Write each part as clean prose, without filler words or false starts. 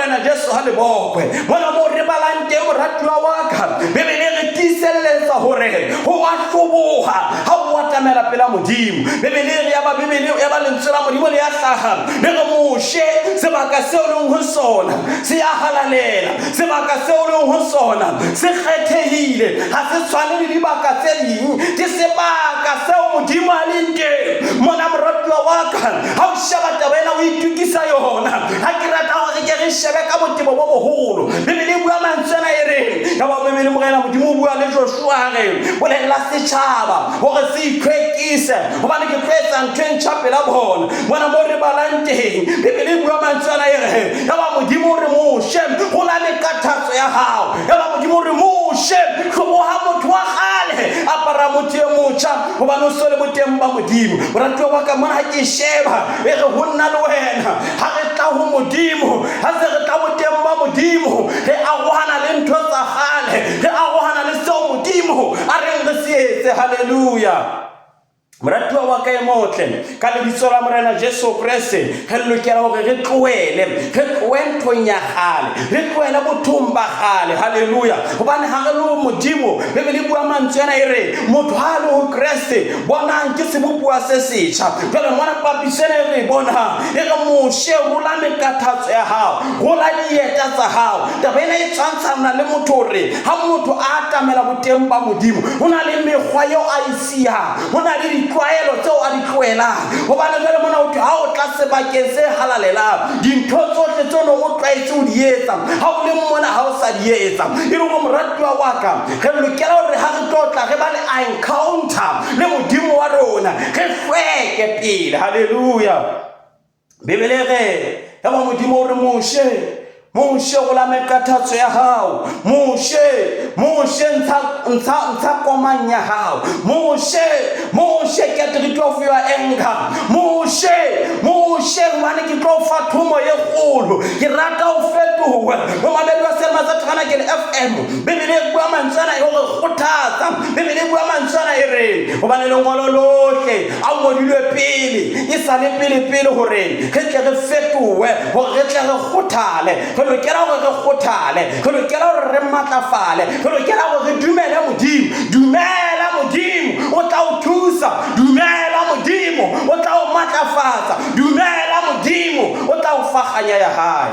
Morena Jesu ha le bokwe. Mona moo re balang teng moratuwa wa ka, Bibele e re tiiselletsa hore ho a hloboha ha o atamela pela Modimo. Bibele e re ya ba Bibele ya ba lentswe la Modimo le ya hlaha le re Moshe sebaka seo leng ho sona se ya halalela, sebaka seo leng ho sona se kgethehile, ha se tshwane le dibaka tse ding, ke sebaka seo Modimo a leng teng. Mona moratuwa wa ka, ha o sheba taba ena o itokisa yona. Ha ke rata hore re ke re shebe ka botebo bo boholo. Bibele e bua mantswe ana e reng, ya ba Bibele Morena Modimo o bua le Joshua a re, bolella setjhaba hore se itlhwekise hobane ke tlo etsa ntho e ntjha pela bona. Mona mo re balang teng, Bibele e bua mantswe ana e re, ya ba Modimo o re Moshe, rola meqathatso ya hao. Ya ba Modimo o re Moshe, hloboha motho wa kgale, apara motho e motjha hobane o so le boteng ba Modimo. Moratuwa wa ka, mona ha ke sheba e re ho nna le wena ha re tla ho Modimo, ha se re tla boteng ba Modimo, re arohana le ntho tsa kgale, re arohana le seo Modimo a reng re se etse. Haleluya! Moratuwa wa ka e motle, ka lebitso la Morena Jesu Kreste, re lokela hore re tlohele, re tlohe nthong ya kgale, re tlohele bothong ba kgale. Haleluya! Hobane ha re le ho Modimo, Bibele e bua mantswe ana e re, motho ha a le ho Kreste, bonang ke sebopuwa se setjha. Jwale mona papiso ena e re e bonang, e re Moshe, rola meqathatso ya hao, rola dieta tsa hao. Taba ena e tshwantshana le motho hore ha motho a atamela boteng ba Modimo, ho na le mekgwa eo a e siyang, ho na le ditlwaelo tseo a di tlohelang. Hobane jwale mona ho thwe ha o tla sebakeng se halalelang, dintho tsohle tseo neng o tlwaetse ho di etsa, ha o le mona ha o sa di etsa. E le hore moratuwa wa ka, re lokela hore ha re tlo tla re ba le encounter le Modimo wa rona, re hlweke pele. Haleluya! Bibele e re, ya ba Modimo o re Moshe, Moshe rola meqathatso ya hao. Moshe, Moshe ntsha ntsha ntsha komang ya hao. Moshe, Moshe get rid of your anger. Moshe, Moshe hobane ke tlo fa thomo e kgolo. Ke rata o fetohe. Momamedi wa Selma sa Thabanakele FM. Bibele e bua mantswe ana e re kgothatsa. Bibele e bua mantswe ana e re hobane lengolo lohle a ngodilwe pele e sa le pele pele hore re tle re fetohe, hore re tle re kgothale. Re lokela hore re kgothale, re lokela hore re matlafale, re lokela hore re dumele Modimo. Dumela Modimo, o tla o thusa. Dumela Modimo, o tla o matlafatsa. Dumela Modimo, o tla o fa kganya ya hae.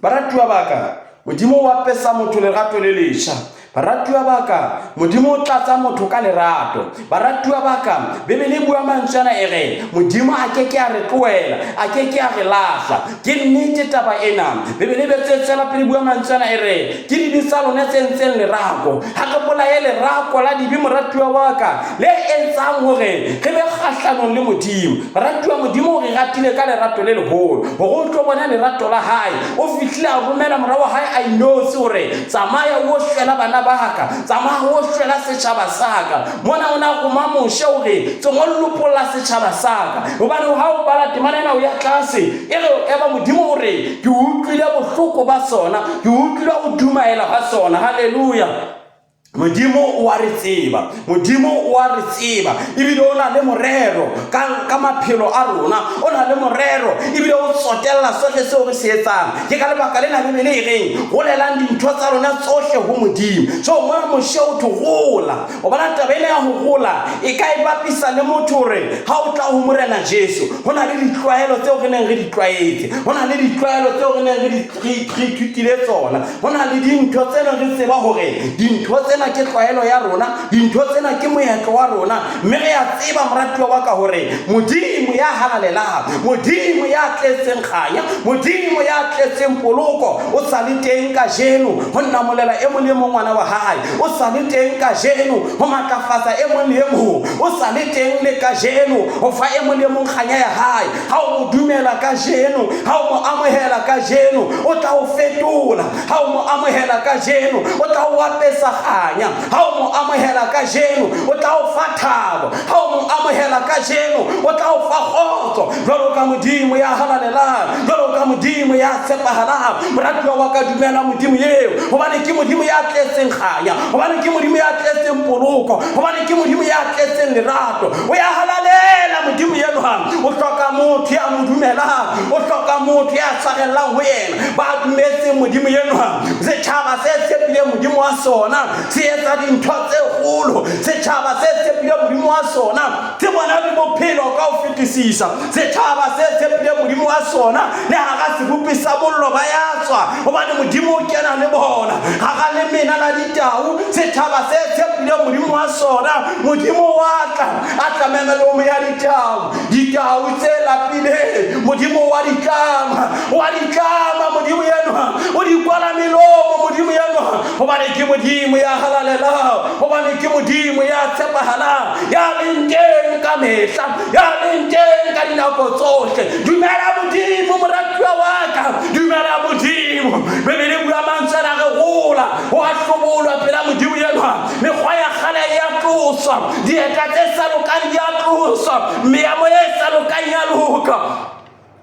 Baratuwa ba ka, Modimo o apesa motho lerato le letjha. Baratuwa ba ka, Modimo o tlatsa motho ka lerato. Baratuwa ba ka, Bibele e bua mantswe ana e re, Modimo a ke ke a re tlohela, a ke ke a re lahla. Ke nnete taba ena. Bibele e betse e tswela pele e bua mantswe ana e re, ke dibe tsa lona tse entseng lerako. Ha re bolaye lerako la dibe, moratuwa wa ka, le etsang hore re be kgahlanong le Modimo. Moratuwa, Modimo o re ratile ka lerato le leholo, hore o tlo bona lerato la hae. O fihlile a romela mora wa hae a inotshi hore, tsamaya o shwela bana ba ka, tsamaya o shwela setjhaba sa ka. Mona o na roma Moshe hore tsongo lopolla setjhaba sa ka. Hobane ha o bala temana ena o ya tlase, e re eba Modimo o re, ke utlwile bohloko ba sona, ke utlwile ho dumaela ha sona. Haleluya! Modimo o a re tseba, Modimo o a re tseba ebile o na le morero ka, ka maphelo a rona, o na le morero ebile o tsotella sohle seo re se etsang. Ke ka lebaka lena Bibele e reng rolelang dintho tsa lona tsohle ho Modimo. So mona Moshe o thwe rola. O bona taba ena ya ho rola e ka e bapisa le motho hore ha o tla ho Morena Jesu, ho na le ditlwaelo tseo re neng re di tlwaetse, ho na le ditlwaelo tseo re neng re di re ithutile tsona. Ho na le dintho tse neng re tseba hore dintho tsena ke tlwaelo ya rona, dintho tsena ke moetlo wa rona, mme re a tseba, moratuwa wa ka, hore Modimo ya halalelang, Modimo ya tletseng kganya, Modimo ya tletseng poloko, o sa le teng kajeno ho namolela e mong le e mong ngwana wa hae. O sa le teng kajeno ho matlafatsa e mong le e mong. O sa le teng le kajeno ho fa e mong le e mong kganya ya hae. Ha o mo dumela kajeno, ha o mo amohela kajeno, o tla o fetola. Ha o mo amohela kajeno, o tla o apesa kganya. Ha o mo amohela kajeno, o tla o fa thabo. Ha o mo amohela kajeno, o tla o fa kgotso. Jwalo ka Modimo ya halalelang, jwalo ka Modimo ya tshepahalang. Moratuwa wa ka, dumela Modimo eo, hobane ke Modimo ya tletseng kganya, hobane ke Modimo ya tletseng poloko, hobane ke Modimo ya tletseng lerato. O ya halalela Modimo enwa. O hloka motho ya mo dumelang, o hloka motho ya tshwarellang ho yena. Ba dumetseng tshepetseng Modimo enwa. Setjhaba se tshepileng Modimo wa sona se etsa dintho tse kgolo. Setjhaba se tshepileng Modimo wa sona se bona le bophelo ka ho fetisisa. Setjhaba se tshepileng Modimo wa sona le hara sebopi sa mollo ba ya tswa, hobane Modimo o kena le bona. Hara lemena la ditau, setjhaba se tshepileng Modimo wa sona, Modimo wa tla a tla memelomo ya ditau, ditau tse lapileng, Modimo wa di tlama, wa di tlama. Modimo enwa o di kwala melomo, Modimo enwa, hobane ke Modimo ya halalelang, hobane ke Modimo ya tshepahalang, ya leng teng ka mehla, ya leng teng ka dinako tsohle. Dumela Modimo, moratuwa wa ka, dumela Modimo. Bibele e bua mantswe ana, re hola, ho a hlobolwa pela Modimo enwa. Mekgwa ya kgale e a tloswa, dieta tse sa lokang di a tloswa, meamo e sa lokang ya loka.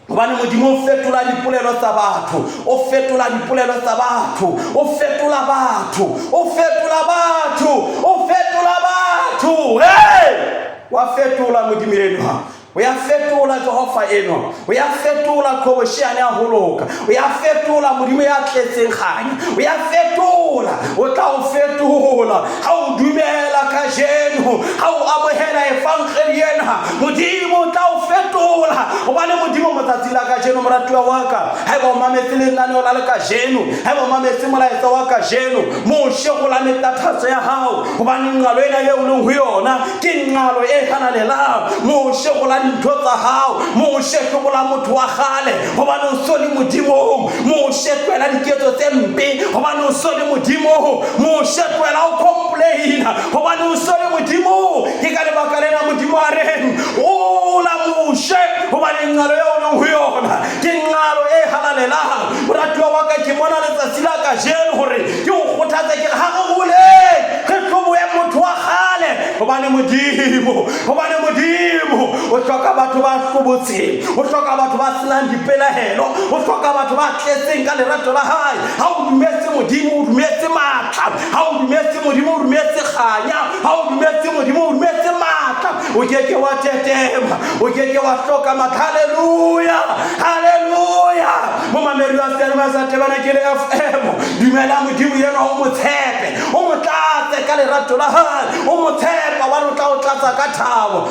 Hobane Modimo o fetola dipolelo tsa batho, o fetola dipolelo tsa batho, o fetola batho, o fetola batho, o fetola batho. Hey! Wa fetola Modimo enwa, o ya fetola Jehova enwa, o ya fetola qhobosheane ya ho loka, o ya fetola Modimo ya tletseng kganya, o ya fetola, o tla o fetola. Ha o dumela kajeno, ha o amohela evangeli ena, Modimo o tla o fetola. Hobane Modimo matsatsi la kajeno, moratuwa wa ka, haeba o mametse lenaneo la le kajeno, haeba o mametse molaetsa wa kajeno, Moshe gola metathatso ya hao, hobane nqalo ena eo o leng ho yona ke nqalo e halalelang. Moshe gola dintho tsa hao, Moshe hlobola motho wa kgale, hobane o so le Modimong. Moshe tlohela diketso tse mpe, hobane o so le Modimong. Moshe tlohela ho complaina, hobane o so le Modimong. Ke ka lebaka lena Modimo a reng ola Moshe, hobane nqalo eo o leng ho yona ke nqalo e halalelang. Moratuwa wa ka, ke mona letsatsi la kajeno hore ke o kgothatse, ke re ha re holeng, re hlobohe motho wa kgale, hobane Modimo, hobane Modimo o hloka batho ba hlobotseng, o hloka batho ba senang dipelaelo, o hloka batho ba tletseng ka lerato la hae. Ha o dumetse Modimo, o dumetse matla. Ha o dumetse Modimo, o dumetse kganya. Ha o dumetse Modimo, o dumetse matla. O ke ke wa tetema, o ke ke wa hloka matla. Haleluya, haleluya. Momamedi wa Seyalemoya sa Tabernacle FM, dumela Modimo enwa, o mo tshepe, o mo tlatse ka lerato la hae, o mo tshepe hobane o tla o tlatsa ka thabo.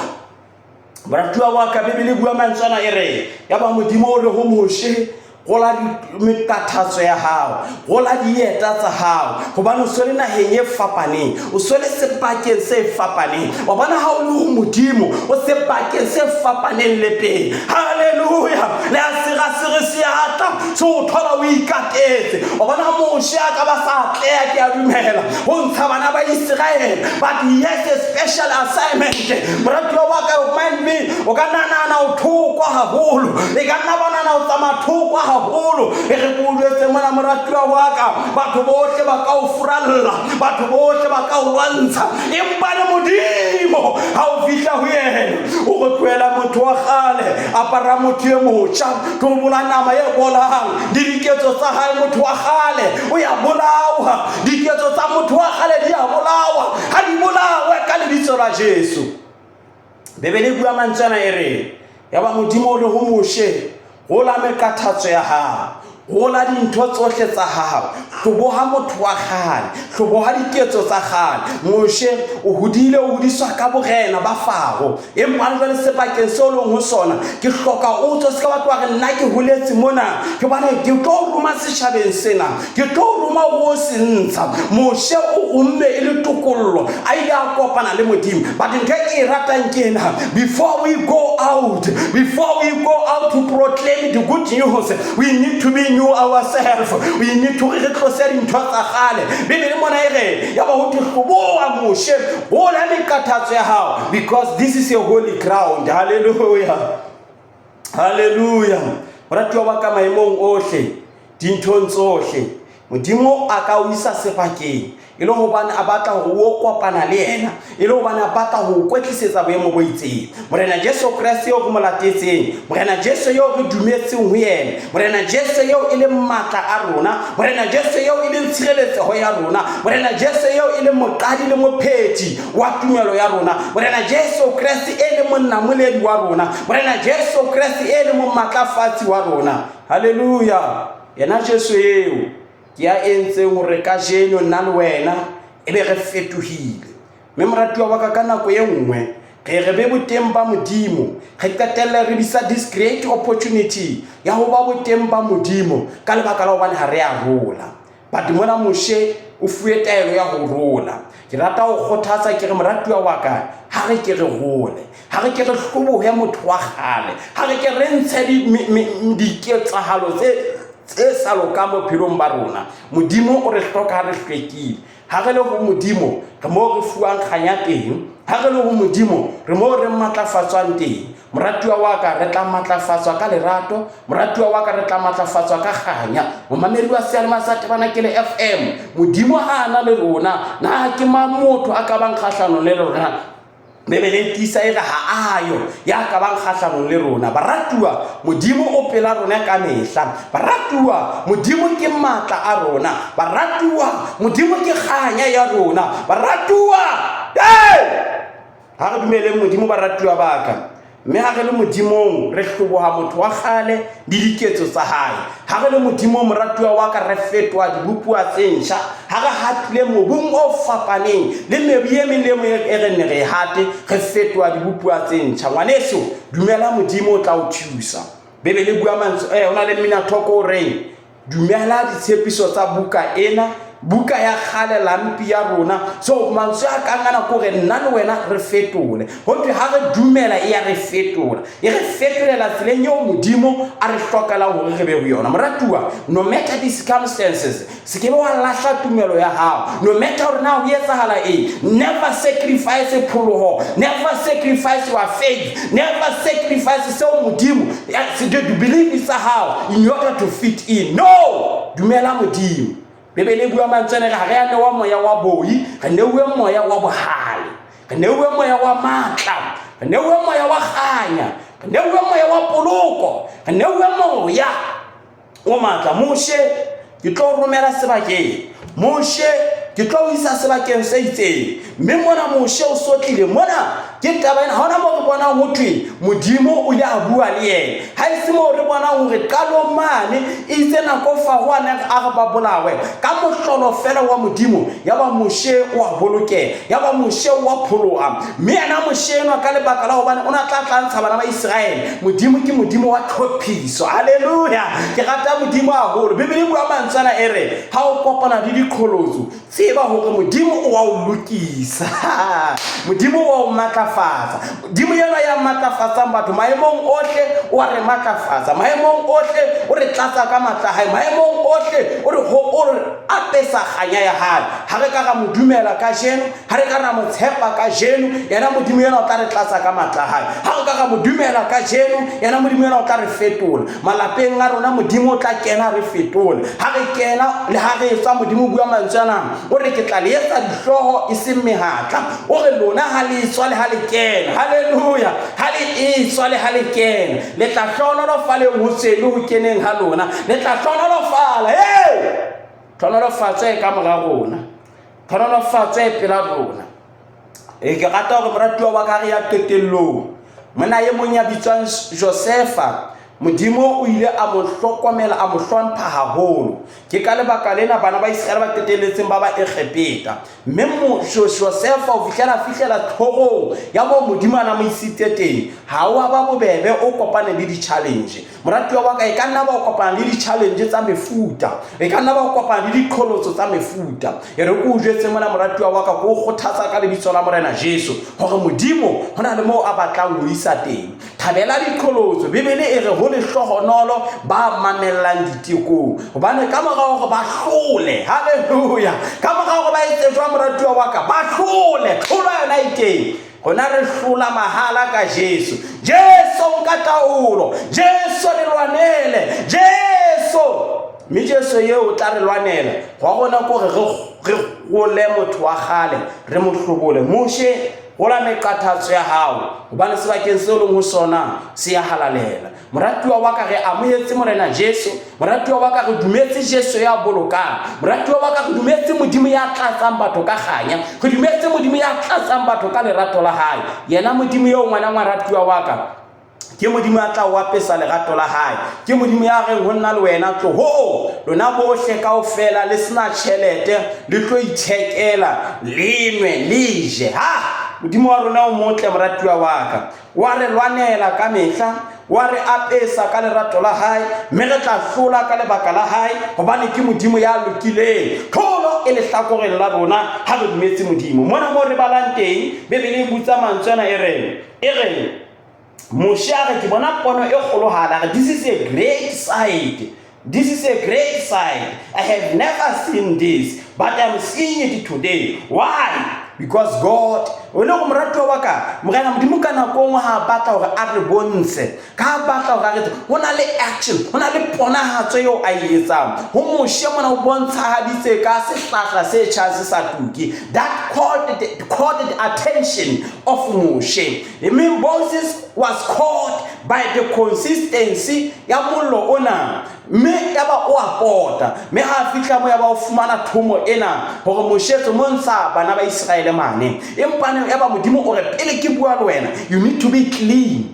Moratuwa wa ka, Bibele e bua mantswe ana e re, yaba Modimo o re ho Moshe, gola meqathatso ya hao, gola dieta tsa hao, hobane o so le naheng e fapaneng, o so le sebakeng se fapaneng. Wa bona, ha o le ho Modimo, o sebakeng se fapaneng le pele. Haleluya! Le ha sera se re se atla, se o thola o ikatetse. Wa bona, Moshe a ka ba sa atleha, ke a dumela, ho ntsha bana ba Iseraele, but he has a special assignment. Moratuwa wa ka, mind me, o ka nna nahana o thoko haholo, e ka nna ba nahana o tsamaya thoko haholo. E re ke o jwetse mona, moratuwa wa ka, batho bohle ba ka o furalla, batho bohle ba ka o lwantsha, empa le Modimo ha o fihla ho yena o re tlohela motho wa kgale, apara motho e motjha, tlobola nama e bolang le diketso tsa hae. Motho wa kgale o ya bolawa, diketso tsa motho wa kgale di a bolawa, ha di bolawe ka lebitso la Jesu. Bibele e bua mantswe ana e re, yaba Modimo o re ho Moshe, gola meqathatso ya hao, gola dintho tsohle tsa hao, hloboha motho wa kgale, hloboha diketso tsa kgale. Moshe o hodile, o hodiswa ka borena ba Faro, empa jwale sebakeng seo leng ho sona ke hloka o tswe. Se ka batho ba re nna ke holetse mona, ke hobane ke tlo roma setjhabeng sena, ke tlo roma o se ntsha. Moshe o romme e le tokollo, a ile a kopana le Modimo. But ntho e ke e ratang ke ena, before we go out, before we go out to proclaim the good news, we need to be new ourselves. We need to re tlose dintho tsa kgale. Bibele mona e re, ya ba ho thwe hloboha Moshe, hola meqathatso ya hao, because this is a holy ground. Hallelujah, hallelujah. Moratuwa wa ka, maemong ohle, dinthong tsohle, Modimo a ka o isa sebakeng e le hobane a batla hore o kopana le yena, e le hobane a batla ho o kwetlisetsa boemo bo itseng. Morena Jesu Kreste eo re mo latetseng, Morena Jesu eo re dumetseng ho yena, Morena Jesu eo e leng matla a rona, Morena Jesu eo e leng tshireletseho ya rona, Morena Jesu eo e leng moqadi le mophethi wa tumelo ya rona, Morena Jesu Kreste e leng monnamoledi wa rona, Morena Jesu Kreste e leng momatlafatsi wa rona. Hallelujah. Yena Jesu eo ke ya entseng hore kajeno nna le wena e be re fetohile. Mme moratuwa wa ka, ka nako e nngwe re re be boteng ba Modimo, re qetelle re bisa this great opportunity ya ho ba boteng ba Modimo ka lebaka la hobane ha re a rola. But mona Moshe o fuwe taelo ya ho rola. Ke rata ho kgothatsa ke re moratuwa wa ka, ha re ke re role, ha re ke re hlobohe motho wa kgale, ha re ke re ntshe diketsahalo tse sa lokang bophelong ba rona. Modimo o re hloka ha re hlwekile. Ha re le ho Modimo, re moo re fuwang kganya teng. Ha re le ho Modimo, re moo re matlafatswang teng. Moratuwa wa ka, re tla matlafatswa ka lerato. Moratuwa wa ka, re tla matlafatswa ka kganya. Momamedi wa seyalemoya sa Tebanakele FM, Modimo ha a na le rona, na ke mang motho a ka bang kgahlanong le rona? Bibele e tiisa e re ha ayo ya ka bang kgahlanong le rona. Baratuwa, Modimo o pela rona ka mehla. Baratuwa, Modimo ke matla a rona. Baratuwa, Modimo ke kganya ya rona. Baratuwa, hey! Ha re dumeleng Modimo, baratuwa ba ka. Mme ha re le Modimong, re hloboha motho wa kgale le diketso tsa hae. Ha re le Modimong, moratuwa wa ka, re fetoha dibopuwa tse ntjha. Ha re hatile mobung o fapaneng le mebu e meng le e mong e re nne re e hate, re fetoha dibopuwa tse ntjha. Ngwaneso, dumela Modimo o tla o thusa. Bibele e bua mantswe, ho na le mmina-thoko o reng, Dumela ditshepiso tsa buka ena, buka ya kgale lampi ya rona. So mantswe a kang ana kore nna le wena re fetole. Ho thwe ha re dumela e ya re fetola. E re fetolela tseleng eo Modimo a re hlokelang hore re be ho yona. Moratuwa, no matter the circumstances, se ke be wa lahla tumelo ya hao. No matter hore na ho etsahala eng, never sacrifice pholoho, never sacrifice your faith, never sacrifice seo Modimo the belief sa hao in order to fit in. No, dumela Modimo. Bibele e bua mantswe ana, ha re a newa moya wa boi, re neuwe moya wa bohale, re neuwe moya wa matla, re neuwe moya wa kganya, re neuwe moya wa poloko, re neuwe moya o matla. Moshe, ke tlo romela sebakeng. Moshe, ke tlo o isa sebakeng se itseng. Mme mona Moshe o sotlile. Mona ke taba ena, ha hona moo re bonang ho thwe Modimo o ile a bua le yena. Ha e se moo re bonang hore qalong mane e itse nako Faro a ne a re ba bolawe, ka mohlolo feela wa Modimo, yaba Moshe o a bolokeha, yaba Moshe o a pholoha. Mme yena Moshe enwa ka lebaka la hobane o ne a tla tla ntsha bana ba Iseraele, Modimo ke Modimo wa tlhophiso. Haleluya! Ke rata Modimo haholo. Bibele e bua mantswe ana e re, ha o kopana le diqholotso, tseba hore Modimo o wa o lokisa. Modimo o wa o matlafatsa. Modimo enwa ya matlafatsang batho maemong ohle, o a re matlafatsa. Maemong ohle, o re tlatsa ka matla a hae. Maemong ohle, o re o re apesa kganya ya hae. Ha re ka ra mo dumela kajeno, Ha re ka ra mo tshepa kajeno, yena Modimo yena o tla re tlatsa ka matla a hae. Ha re ka ra mo dumela kajeno, yena Modimo yena o tla re fetola. Malapeng a rona Modimo o tla kena a re fetole. Ha re kena le ha re etswa, Modimo o bua mantswe ana, o re ke tla le etsa dihlooho e seng mehatla. O re lona ha le etswa le ha le kena, haleluya, ha le etswa le ha le kena, le tla hlohonolofaleng ho tsweng le ho keneng ha lona. Le tla hlohonolofala. Hey! Tlhohonolofatso e ka mora rona. Tlhohonolofatso e pela rona. E ke rata hore moratuwa wa ka re ya qetellong. Monna e mong ya bitswang Josefa, Modimo o ile a mo hlokomela, a mo hlompha haholo. Ke ka lebaka lena bana ba Iseraele ba qetelletseng ba ba Egepeta. Mme Josefa o fihlela fihlela tlhorong ya moo Modimo a na mo isitse teng. Ha o a ba bobebe, o kopane le di-challenge. Moratuwa wa ka, e ka nna ba o kopana le di-challenge tsa mefuta, e ka nna ba o kopana le diqholotso tsa mefuta. E re ke o jwetse mona, moratuwa wa ka, ke o kgothatsa ka lebitso la Morena Jesu hore Modimo ho na le moo a batlang ho isa teng. Thabela diqholotso. Bibele e re ho lehlohonolo ba mamellang ditekong, hobane ka mora hore ba hlole, haleluya, ka mora hore ba etse jwang, moratuwa wa ka, ba hlole, tlholo yona e teng. Rona re hlola mahala ka Jesu. Jesu nka taolo. Jesu re lwanele. Jesu. Mme Jesu eo o tla re lwanela. Gwa rona ke hore re gole motho wa kgale, re mo hlobole. Moshe, gola meqathatso ya hao, hobane sebakeng seo leng ho sona se ya halalela. Moratuwa wa ka, re amohetse Morena Jesu. Moratuwa wa ka, re dumetse Jesu ya bolokang. Moratuwa wa ka, re dumetse Modimo ya tlatsang batho ka kganya. Re dumetse Modimo ya tlatsang batho ka lerato la hae. Yena Modimo eo, ngwana moratuwa wa ka, Ke Modimo ya tla o apesa lerato la hae. Ke Modimo ya reng ho nna le wena, tlohoo lona bohle kaofela le sena tjhelete, le tlo ithekela, le nwe, le je. Ha! Modimo wa rona o motle, moratuwa wa ka. Wa re lwanela ka mehla, wa re apesa ka lerato la hae, mme re tla hlola ka lebaka la hae, hobane ke Modimo ya lokileng. Tlholo e lehlakoreng la rona ha re dumetse Modimo. Mona moo re balang teng, Bibele e butsa mantswe ana e reng, e reng, Moshe a re, ke bona pono e kgolohadi. A re, this is a great sight. This is a great sight. I have never seen this, but I'm seeing it today. Why? Because God, o le go moratuwa wa ka, Morena Modimo ka nako nngwe ha a batla hore a re bontshe, ka a batla hore a re, ho na le action, ho na le ponahatso eo a e etsang. Ho Moshe mona o bontshahaditse ka sehlahla se tjhang se sa tuke. That called the attention of Moshe. Mme Moses was caught by the consistency ya mollo ona, mme yaba o a pota, mme ha a fihla mo yaba o fumana thomo ena hore Moshe tso mo ntsha bana ba Iseraele mane. Empa ne yaba Modimo o re pele ke bua le wena, you need to be clean.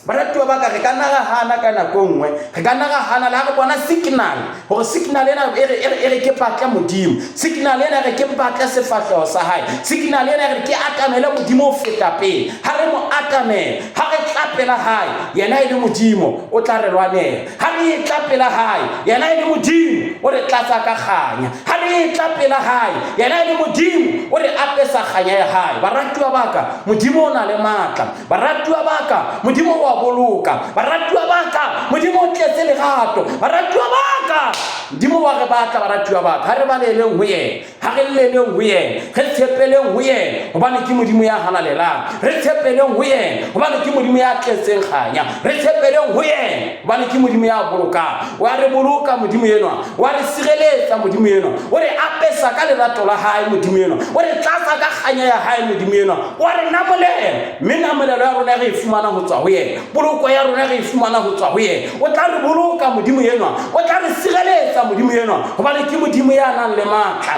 Baratuwa ba ka, re ka nna ra hana ka nako e nngwe, re ka nna ra hana le ha re bona signal, hore signal ena e re, e re, e re ke batle Modimo, signal ena e re ke batle sefahleho sa hae, signal ena e re ke atamele Modimo ho feta pele. Ha re mo atamela, ha re tla pela hae, yena e le Modimo, o tla re lwanela. Ha re e tla pela hae, yena e le Modimo, o re tlatsa ka kganya. Ha re e tla pela hae, yena e le Modimo, o re apesa kganya ya hae. Baratuwa ba ka, Modimo o na le matla. Baratuwa ba ka, Modimo o a boloka. Baratuwa ba ka, Modimo o tletse lerato. Baratuwa ba ka, Modimo wa re batla. Baratuwa ba ka, ha re baleleng ho yena, ha re lleleng ho yena, re tshepeleng ho yena, hobane ke Modimo ya halalelang. Re tshepeleng ho yena, hobane ke Modimo ya tletseng kganya. Re tshepeleng ho yena, hobane ke Modimo ya bolokang. Wa re boloka Modimo enwa, wa re sireletsa Modimo enwa, o re apesa ka lerato la hae Modimo enwa, o re tlatsa ka kganya ya hae Modimo enwa, wa re namolela, mme namolelo ya rona re e fumana ho tswa ho yena, poloko ya rona re e fumana ho tswa ho yena. O tla re boloka Modimo enwa, o tla re sireletsa Modimo enwa, hobane ke Modimo ya nang le matla,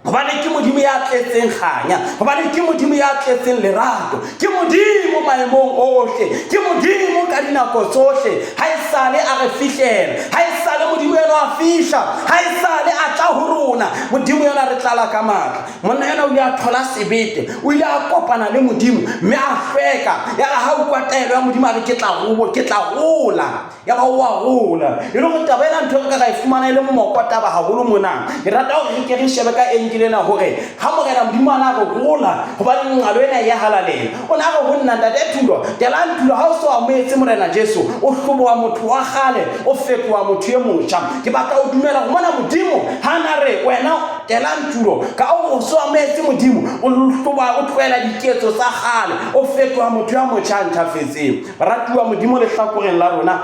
hobane ke Modimo ya tletseng kganya, hobane ke Modimo ya tletseng lerato, ke Modimo maemong ohle, ke Modimo ka dinako tsohle. Ha e sale a re fihlela, ha e sale Modimo enwa a fihla, ha e sale a tla ho rona, Modimo enwa re tlala ka matla. Monna enwa o ile a thola sebete, o ile a kopana le Modimo mme a hlweka. Ya re ha utlwa taelo ya Modimo a re ke tla robo, ke tla rola, ya ba o a rola. E le hore taba ena ntho e re ka ra e fumana e le moko taba haholo mona, ke rata hore re ke re shebe ka enkele ena hore ha Morena Modimo a na re rola, hobane nqalo ena e ya halalela. O ne a re ho nna, Ntate Thulo, telang Thulo, ha o so amohetse Morena Jesu, o hloboha motho wa kgale, o fetoha motho e motjha. Ke batla ho dumela hore mona Modimo ha na re wena telang Thulo, ka o so amohetse Modimo, o hloboha, o tlohela diketso tsa kgale, o fetoha motho ya motjha a ntjhafetseng. Baratuwa, Modimo lehlakoreng la rona,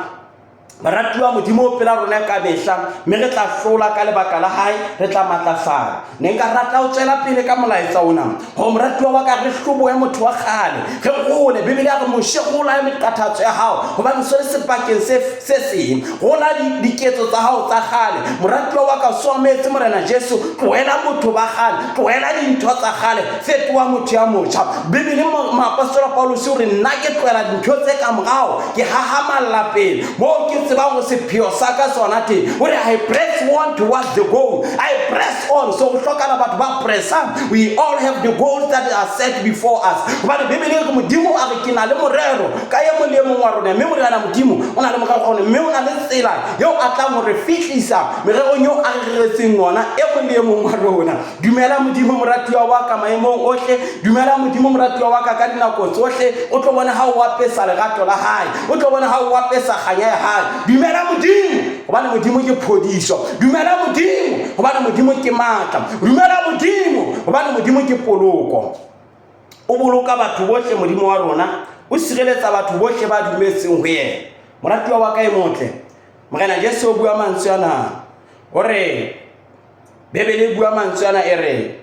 baratuwa, Modimo o pela rona ka mehla, mme re tla hlola ka lebaka la hae, re tla matlafala. Ne nka rata ho tswela pele ka molaetsa ona, hore moratuwa wa ka re hlobohe motho wa kgale, re role. Bibele ya re, Moshe, rola meqathatso ya hao, hobane so le sebakeng se se seng. Rola diketso tsa hao tsa kgale. Moratuwa wa ka, so ametse Morena Jesu, tlohela motho ba kgale, tlohela dintho tsa kgale, fetoha motho ya motjha. Bibele, moapostola Pauluse o re, nna ke tlohela dintho tse ka morao, ke hahamalla pele moo ke tsebang ho sepheo sa ka sona teng. O re, I press on towards the goal, I press on. So ho hlokana batho ba pressang. We all have the goals that are set before us, hobane Bibele e re Modimo a re ke na le morero ka e mong le e mong wa rona, mme Morena Modimo o na le morero wa rona, mme o na le tsela eo a tlang ho re fihlisa mererong eo a re reretseng yona e mong le e mong wa rona. Dumela Modimo moratuwa wa ka maemong ohle, dumela Modimo moratuwa wa ka ka dinako tsohle, o tlo bona ha o apesa lerato la hae, o tlo bona ha o apesa kganya ya hae. Dumela Modimo, hobane Modimo ke phodiso. Dumela Modimo, hobane Modimo ke matla. Dumela Modimo, hobane Modimo ke poloko. O boloka batho bohle Modimo wa rona, o sireletsa batho bohle ba dumetseng ho yena. Moratuwa wa ka e motle, Morena Jesu o bua mantswe ana, o re Bibele e bua mantswe ana e re,